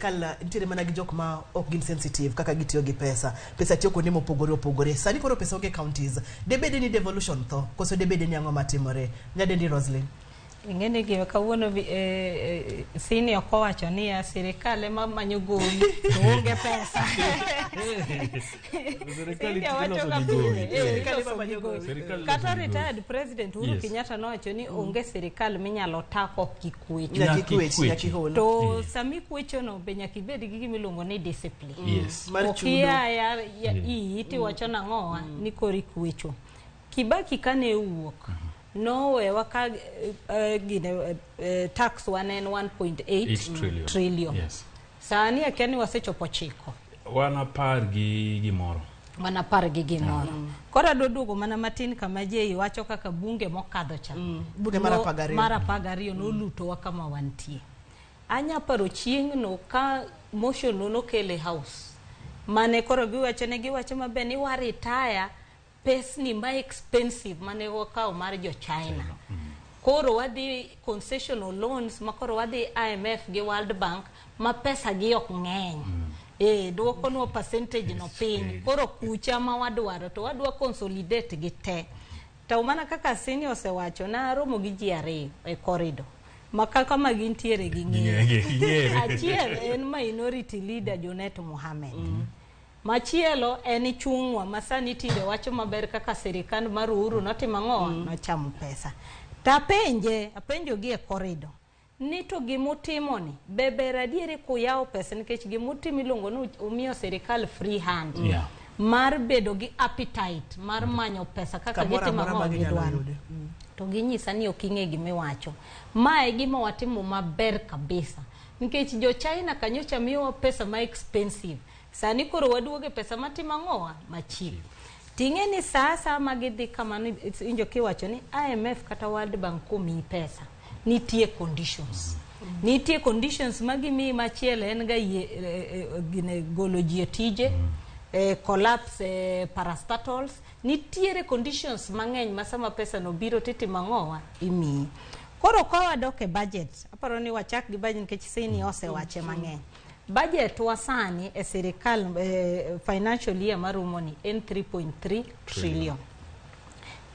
sirikal nitiere mana gi jok ma ok gin sensitive kaka gitiyo gi pesa. Pesa tiyo kuonde mopogore opogore. Sani koro pesa onge e counties. Debede ni devolution tho koso debede ni ang'o matimore? Nyadendi Roslyn. Ing'eni gima kawuono sini ok owacho niya sirikal ema manyo gowi to onge pesa. Sirikal Senior wacho iloso ga gi gowi. pile, Sirikal iloso ema manyo gi gowi. gowi. Sirikal iloso Kata gi gowi. retired president Uhuru Kenyatta nowacho ni onge sirikal minyalo tak ok gikwecho. Nyaka Nyaka ikwech, ikwechi. nyaka ihol. To sama ikwechono be nyaka ibed gi gima iluongo ni discipline. Yes. Mar Ok chudo. ia ya iyi tiwacho nang'owa ni koro ikwecho. Kibaki kane owuok nowewa ka gine tax wa ne en 1.8 8 trillion. trillion. Yes. Sani akia ni wasechopo 9. Wan 10 gi gimoro. Wan 10 gi gimoro. Koro adwa duogo mana matin kama Jei wacho kaka bunge mokadho cha. Bunge mar 12. Mar 12 nolutowa kama wantie. Anya paro chieng'no ka motion no nokel e house. Mane koro giwacho ne giwacho maber ni wa retire pesni ma expensive mane wakawo mar jo China. Koro wadhi concessional loans ma koro wadhi IMF gi World Bank ma pesa gi ok ng'eny. Duokonwa percentage no piny. Koro kucha ma wadwaro to wadwa consolidate gi te. To mana kaka Senior osewacho, naromo gi ji 2 e corridor. Ma kaka ma gintiere gi ng'ere. Ging'ere. Achiel en minority leader Junet Mohammed. Machielo en Chungwa ma sani tinde wacho maber kaka sirikal mar Uhuru notimo ang'o? Nochamo pesa. To apenjo gi e corridor ni to gimutimo ni be ber adieri kuyawo pesa nikech gimutimo iluongo ni umiyo sirikal free hand. Mar bedo gi appetite mar manyo pesa kaka Kamoro gitimo amora ang'o ma ginyalo gidwaro. yude. To ginyisa ni ok ing'e gimiwacho. Ma e gima watimo maber kabisa. Nikech jo China kanyocha miyowa pesa ma expensive. Sani koro waduoge pesa matimo ang'owa? Ma cheap. Ting'e ni saa asaya ma gidhi kamano injo kiwacho ni IMF kata World Bank komiyi pesa. Nitie conditions. Nitie conditions ma gimiyi machielo en ga yie, gine golo ji e tije, collapse parastatals. Nitiere conditions mang'eny ma sama pesa no biro titimo ang'owa? Imiyi. Koro ka wadok e budget, aparo ni wachak gi budget nikech Seni osewache mang'eny. Budget wa sani e sirikal financial year marumo ni en 3.3 trillion.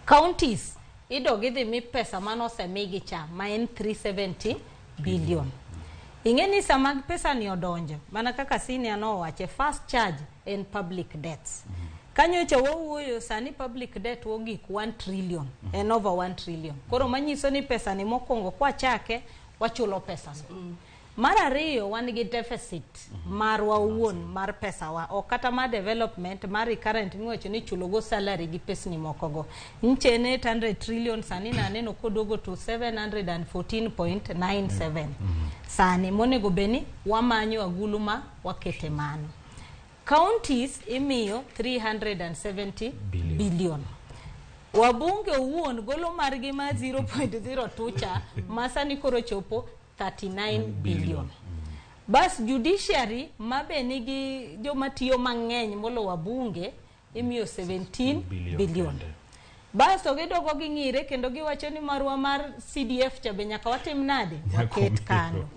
Counties idog idhi mi pesa mane osemigi cha ma en 370 billion. Ing'e ni sama pesa ni odonjo, mana kaka Senior nowache, first charge en public debts. Kanyocha wawuoyo sani public debt wogik 1 trillion, en over 1 trillion. Koro manyiso ni pesa ni mokwongo kwachake wachulo pesa no. Mar ariyo wan gi deficit marwa owuon mar pesa wa, ok kata mar development, mar recurrent miwacho ni chulo go salary gi pesni moko go. Nche en 800 trillion sani naneno koduogo to 714.97. Sani monego bed ni wamanyo agulu ma wakete mano. Counties imiyo 370 Billion. billion. Wabunge owuon golo margi ma 0.02 cha ma sani koro chopo 39 billion. Bas judiciary ma be nigi joma tiyo mang'eny molo wabunge imiyo 17 Billion billion. kende. Bas to gidogo ging'ire kendo giwacho ni marwa mar CDF cha be nyaka watim nade? Nyaka Waket omiyo. kando.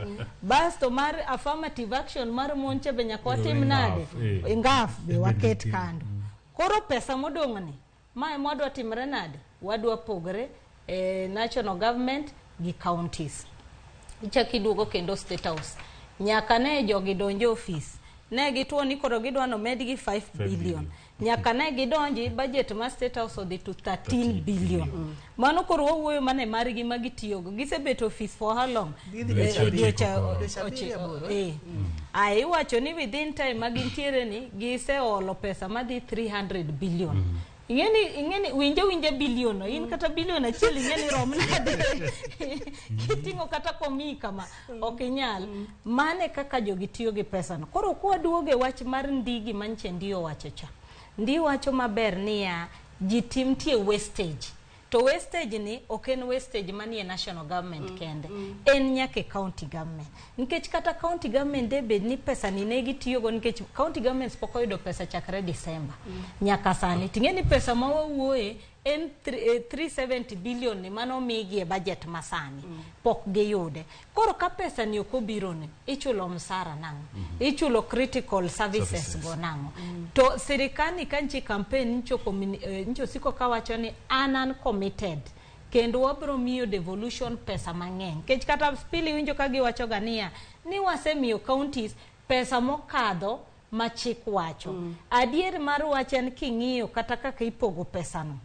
Bas to mar affirmative action mar mon cha be nyaka watim Ngaf, nade? eh. Ngaf be waket Nitie. kando. Koro pesa modong' ni ma ema wadwa timre nade? Wadwa pogre national government gi counties. Ichak iduogo kendo State House. Nyaka ne jogi donjo e office. Ne gituo ni koro gidwa nomedgi 5 billion. Billion. Nyaka ne gidonji budget mar State House odhi to 13 13 billion. billion. Mano koro wawuoyo mana e margi ma gitiyogo. Gisebet office for how long? Gidhi Dweche dweche ochiko koro. Dweche abiriyo, aboro. Aya, iwacho ni within time ma gintiere ni giseolo pesa madhi 300 billion. Ing'eni winje winje billion no, in kata billion achiel ing'eni rom nade? Kiting'o kata komiyi kama, ok inyal. Mane kaka jogi tiyo gi pesa no. Koro kwaduogo e wach mar ndigi manche Ndi owacho cha. Ndi wacho maber niya, ji tim tie wastage. To wastage ni ok en wastage manie national government kende. En nyaka e county government. Nikech kata county government de bed ni pesa ni ne gitiyogo nikech county governments pok oyudo pesa chakre December. Nyaka sani. Ting'e ni pesa ma wawuoye En 370 billion ni mano migi e budget masani pok giyude. Koro ka pesa ni ok obiro ni, ichulo msara nang'o? Ichulo critical services, Services. Go nang'o? To sirikal ni ka nchi campaign ncho, ncho siko kawacho ni an committed kendo wabro miyo devolution pesa mang'eny, nikech kata pili winjo ka giwacho ga niya ni wasemiyo counties pesa mokadho ma chik wacho. Adier mar wach en king'iyo kata kaka ipogo pesano,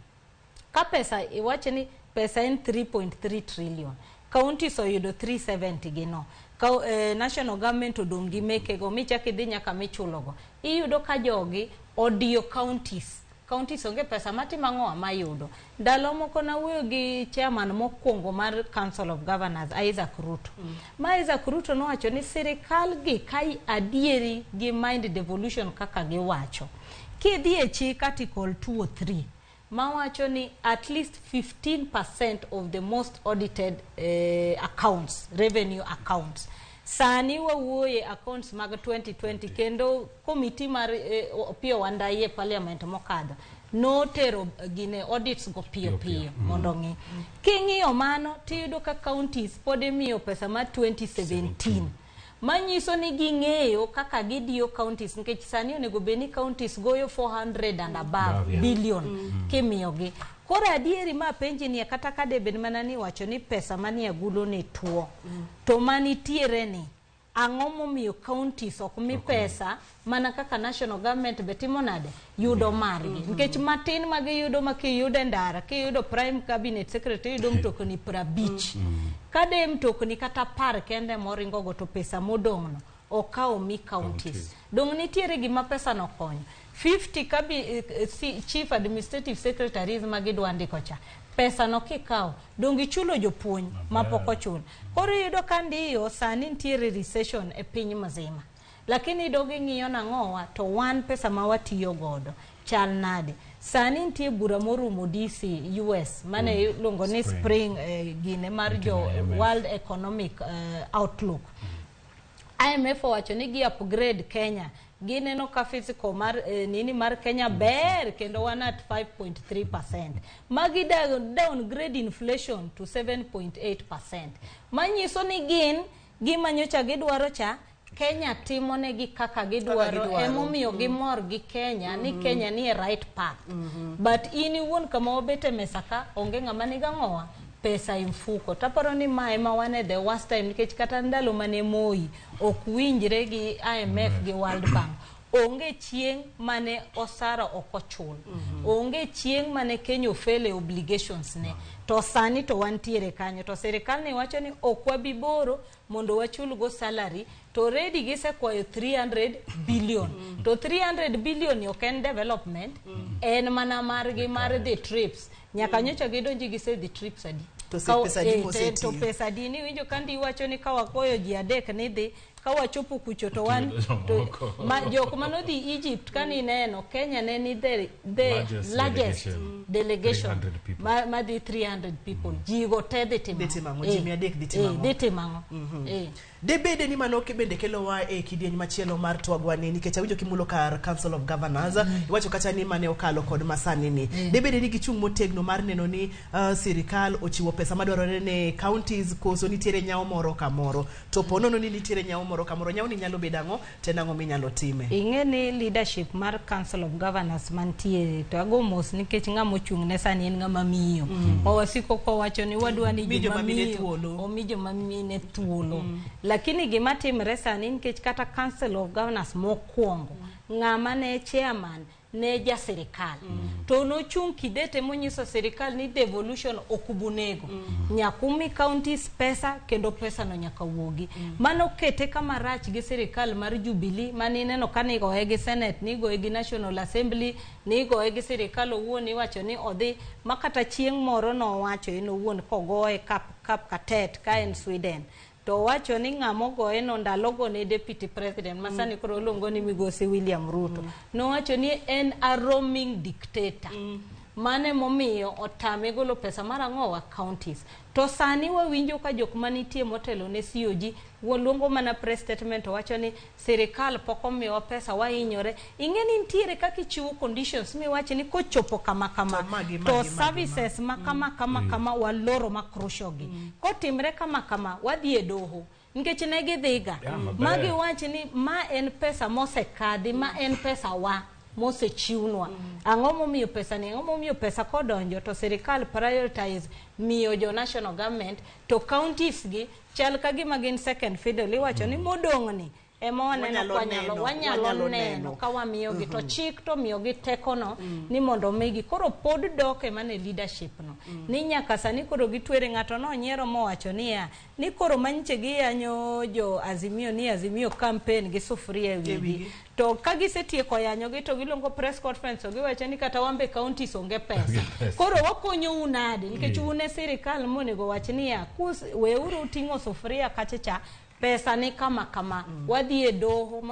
ka pesa iwacho ni pesa en 3.3 trillion, counties oyudo 370 gino, ka, national government odong' gi mekego michak idhi nyaka michulogo, iyudo ka jogi odiyo counties. Counties onge pesa matimo ang'o mayudo. Ndalo moko nawuoyo gi chairman mokwongo mar Council of Governors, Isaac Ruto. Ma Isaac Ruto nowacho ni sirikal gi ka adieri gi mind devolution kaka giwacho, kidhi e chik article 203 mawacho ni at least 15% of the most audited accounts, revenue accounts. Sani wawuoye accounts mag 2020, kendo komiti mar Opiyo Wandayi e parliament mokadho notero gine audits go piyo Piyo, piyo piyo. mondo ng'i. King'iyo mano tiyudo ka counties pod imiyo pesa mar 2017, manyiso ni ging'eyo kaka gidiyo counties, nikech sani onego bed ni counties goyo 400 and above Above, yeah. billion kimiyogi. Koro adieri ma penji ni, kata ka de bed mana ni wacho ni pesa manie agulu ni tuo, to manitiere ni ang'o momiyo counties ok mi pesa mana kaka national government be timo nade yudo margi? Nikech matin ma giyudo, ma kiyudo e ndara, kiyudo prime cabinet secretary yudo mtokni 50, ka de mtokni kata 10 kende moringogo, to pesa modong'no okawo mi counties. Counties. Dong' nitiere gima pesa no konyo 50 kabi, chief administrative secretaries ma gidwa ndiko cha, pesa no kikawo dong' ichulo jopuonj mapok ochul. Koro iyudo ka ndiyo sani nitiere recession e piny mzima, lakini idog ing'iyo nang'owa to wan pesa ma watiyo godo chal nade? Sani nitie bura morumo DC US mane iluongo ni Spring. spring, gine mar jo IMF. World Economic Outlook. IMF owacho ni gi upgrade Kenya, gineno ka fiscal mar nini mar Kenya ber kendo wan at 5.3%, magi downgrade inflation to 7.8%, manyiso ni gin gima nyocha gidwaro cha Kenya timonegi kaka gidwaro. Gidwaro. Emomiyo gimor gi Kenya ni Kenya ni e right path. But in iwuon kama wabet e mesa ka, onge ng'ama niga ng'owa pesa e mfuko. Taparo ni ma ema wan e the worst time, nikech kata ndalo mane Moi ok winjre gi IMF gi World Bank, onge chieng' mane osara ok ochul, onge chieng' mane Kenya ofele obligations ne. To sani to wantiere kanyo to sirikal ni wacho ni ok wabi boro mondo wachul go salary, to already gisekwayo 300 billion. To 300 billion ni ok en development, en mana margi mar dhi trips. Nyaka nyocha gidonji gisedhi trips adi? To pesa adi mosetiyo? To pesa adi ni winjo ka ndi wacho ni ka wagoyo ji adek ni dhi ka wachopo kucho to wan Tiyudo to, jomoko. ma, jok manodhi Egypt ka nineno Kenya ne ni the Largest largest delegation. delegation 300 people. ma dhi 300 people. Ji go te dhi timo Dhi timo ang'o? Ji 300 dhi timo ang'o? Dhi timo ang'o? Debede ni mano bende kelowa e kidieny machielo mar twagwa ni, nikech awinjo kimulo kar Council of Governors, iwacho kata ni mane okalo kod masani ni debede ni gichung' motegno mar neno ni sirikal ochiwo pesa madwarore ne counties, koso nitiere nyawo moro kamoro? To po nono ni nitiere nyawo moro kamoro, nyawo ni nyalo bedo ang'o, to en ang'o minyalo time? Ing'e ni leadership mar Council of Governors mantie, to ago mos nikech ng'ama ochung' ne sani en ng'ama miyo. Wawasiko kowacho ni wadwa ni Mi joma joma mine miyo thuolo. omi joma mine thuolo. Lakini gima timre sani, nikech kata Council of Governors mokwongo, ng'ama ne chairman ne ja sirikal, to nochung' kidete monyiso sirikal ni devolution ok bunego, nyaka umi counties pesa kendo pesa no nyaka wuogi. Mano kete kama rach gi sirikal mar Jubilee manineno ka nigoye gi Senate, nigoye gi National Assembly, nigoye gi sirikal owuon, iwacho ni odhi ma kata chieng' moro nowacho en owuon kogoye kap katet ka en Sweden, to owacho ni ng'ama ogoye no ndalogo ne deputy president ma sani koro iluongo ni migosi William Ruto. Nowacho ni en a roaming dictator. Mano emomiyo otame golo pesa mar ang'owa counties. To sani wawinjo ka jok manitie motelo ne COG luongo mana press statement to wacho ni sirikal pok omiyowa pesa, wahinyore. Ing'e ni nitiere kaka ichiwo conditions miwacho ni kochopo kama kama To magi, to magi, magi, services ma kama kama kama waloro ma crucial gi. Kotimre kama kama wadhi e doho. Nikech ne gidhiga Yeah, maber. ma giwach ni ma en pesa mosekadhi, ma en pesa wa mosechiwnwa. Ang'o momiyo pesa ni, ang'o momiyo pesa kodonjo to sirikal prioritize miyo jo national government to counties gi chal ka gima gin second fiddle, iwacho ni modong' ni ema waneno Wanyalo kwanyalo neno, wanyalo wanyalo neno neno. ka wamiyogi to chik to miyogi tekono ni mondo omigi. Koro pod dok ema ne leadership no ni nyaka sani koro gitwere. Ng'ato nonyiero mowacho niya ni koro manyiche giyanyo jo Azimio ni Azimio campaign gi sufuria e wigi, wigi. To ka gisetieko yanyogi to giluongo press conference to giwacho ni kata wambe counties onge pesa. Onge pesa. Koro wakonyou nade nikech un e sirikal monego wach niya weuru ting'o sufuria kacha cha, pesa ni kama kama, wadhi e doho.